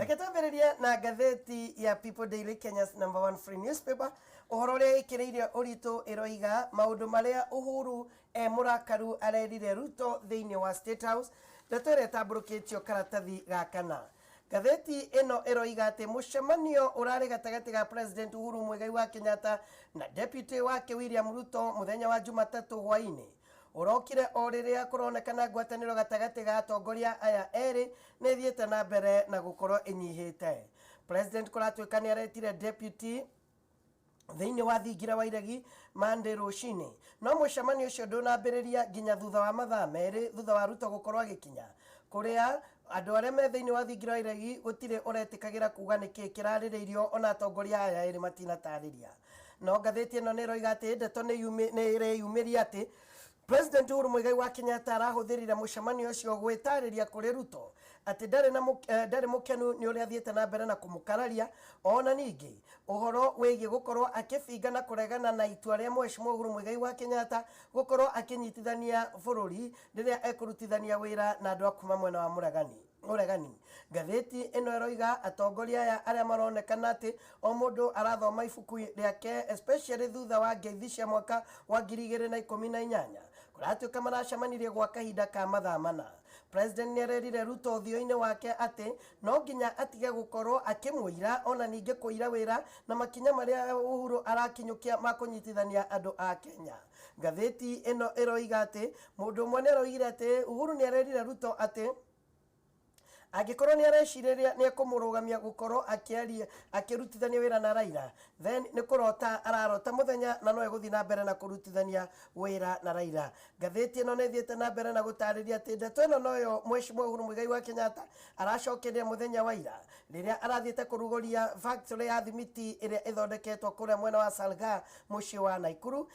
Reke twambĩrĩrie na ngathĩti ya People Daily, Kenya's number one free newspaper. Ũhoro ũrĩa ĩkĩrĩire ũritũ ĩroiga maũndũ marĩa Uhuru e mũrakaru arerire Ruto thĩinĩ wa State House. Ndeto ĩrĩa ĩtambũrũkĩtio karatathi ga kana. Ngathĩti ĩno ĩroiga atĩ mũcemanio ũrarĩ gatagatĩ ga President Uhuru Muigai wa Kenyatta na deputy wake William Ruto mũthenya wa Jumatatũ hwaĩ-inĩ ũrokire o rĩrĩa kũronekana ngwatanĩro gatagatĩ ga atongoria aya erĩ nĩ ĩthiĩte na mbere na gũkorwo ĩnyihĩte. President kũratuĩka nĩ aretire deputy thĩinĩ wa thingira wa iregi Monday rũcinĩ, no mũcemanio ũcio ndũnambĩrĩria nginya thutha wa mathaa 2 thutha wa Ruto gũkorwo agĩkinya kũrĩa andũ arĩa me thĩinĩ wa thingira wa iregi. Gũtirĩ ũretĩkagĩra kuga nĩkĩ kĩrarĩrĩirio, ona atongoria aya erĩ matinatarĩria. No ngathĩti ĩno nĩ ĩroiga atĩ ndeto nĩ ĩreyumĩria atĩ President Uhuru Muigai wa Kenyatta arahũthĩrire mũcemanio ũcio gwĩtarĩria kũrĩ Ruto atĩ ndarĩ mũkenu nĩ ũrĩa athiĩte na mbere na kũmũkararia, ona ningĩ ũhoro wĩgiĩ gũkorwo akĩbinga na kũregana na itua rĩa Mheshimiwa Uhuru Muigai wa Kenyatta gũkorwo akĩnyitithania bũrũri rĩrĩa ekũrutithania wĩra na andũ a kuma mwena wa mũregani ũregani. Ngathĩti ĩno ĩroiga atongoria aya arĩa maronekana atĩ o mũndũ arathoma ibuku rĩake, especially thutha wa ngeithi cia mwaka wa 2018, kũratuĩka maracemanirie gwa kahinda ka mathaa 4. President nĩ arerire Ruto ũthiũ-inĩ wake atĩ no nginya atige gũkorwo akĩmũira, ona ningĩ kũira wĩra na makinya marĩa Uhuru arakinyũkia ma kũnyitithania andũ a Kenya. Ngathĩti ĩno ĩroiga atĩ mũndũ ũmwe nĩ aroigire atĩ Uhuru nĩ arerire Ruto atĩ angĩkorwo nĩ arecirĩria nĩ ekũmũrũgamia gũkorwo akĩaria akĩrutithania wĩra na Raila, then nĩ kũrota ararota mũthenya na no egũthiĩ na mbere na kũrutithania wĩra na Raila. Ngathĩti ĩno nĩ ĩthiĩte na mbere na gũtarĩria atĩ ndeto ĩno noyo Mheshimiwa Uhuru Muigai wa Kenyatta aracokeria mũthenya wa ira rĩrĩa arathiĩte kũrugũria factory ya thimiti ĩrĩa ĩthondeketwo kũrĩa mwena wa Salga, mũciĩ wa Naikuru.